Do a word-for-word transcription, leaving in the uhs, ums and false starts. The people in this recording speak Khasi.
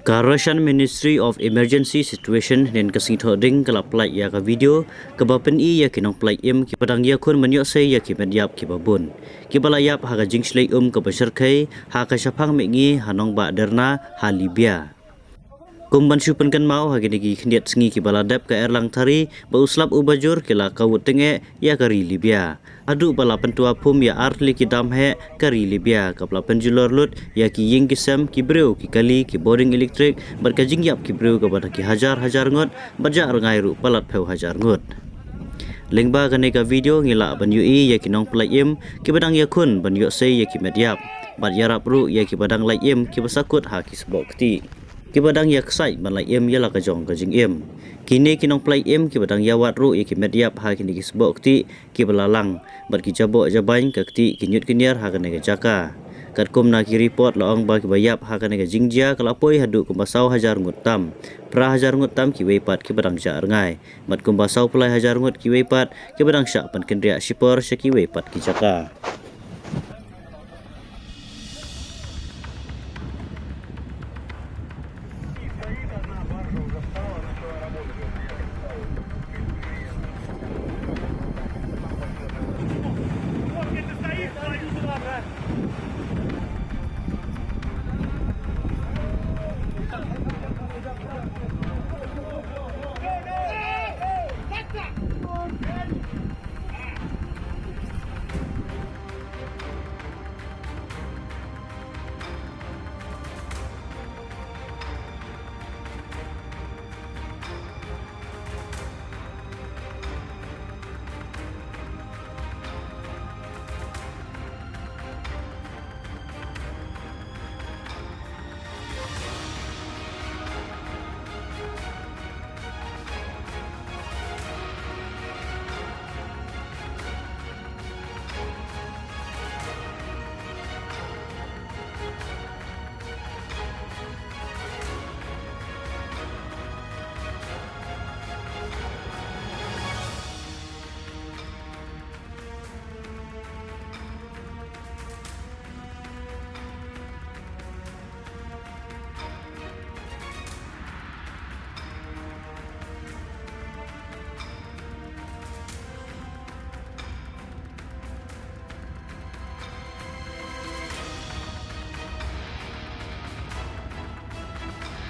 Ka Russian Ministry of Emergency Situation hynnin ka sngi Thohdieng ka la pyllait ïa ka video kaba pyni ïa ki nongpyllait im kiba dang ïakhun ban ïohsei ïa ki met ïap kiba bun, kiba la ïap ha ka jingshlei um kaba shyrkhei ha ka shaphang mihngi ha nongbah Derna ha Libya. Kum ban shu pynkynmaw, ha kine ki khyndiat sngi kiba la dep, ka Erlang Thari bad u slap uba jur ki la kawut tyngeh ïa ka ri Libya, haduh ba la pyntwa phum ïa artylli ki dam heh ka ri Libya, kaba la pynjulor lut ïa ki ïing ki sem, ki briew, ki kali, ki bording elektrik bad ka jingïap ki briew kaba da ki hajar hajar ngut, bad jah rngai ruh palat phew hajar ngut. Lyngba kane ka video ngi lah ban ïohi ïa ki nongpyllait im kiba dang ïakhun ban ïohsei ïa ki met ïap, bad ïarap ruh ïa kiba dang lait im kiba sakut ha ki sboh ktieh, kiba dang ïaksaid ban lait im ïa la ka jong ka jingim. Kine ki nongpyllait im kiba dang ïawad ruh ïa ki met ïap ha kine ki sboh ktieh kiba la lang, bad ki jaboh jabain ka ktieh ki ñiut ki ñiar ha kane ka jaka. Katkum na ki report la ong ba kiba ïap ha kane ka jingjia ka la poi haduh kumba saw hajar ngut tam, phra hajar ngut tam kiwei pat kiba dang jah rngai, bad kumba saw phew lai hajar ngut kiwei pat kiba dang shah pynkynriah shipor sha kiwei pat ki jaka.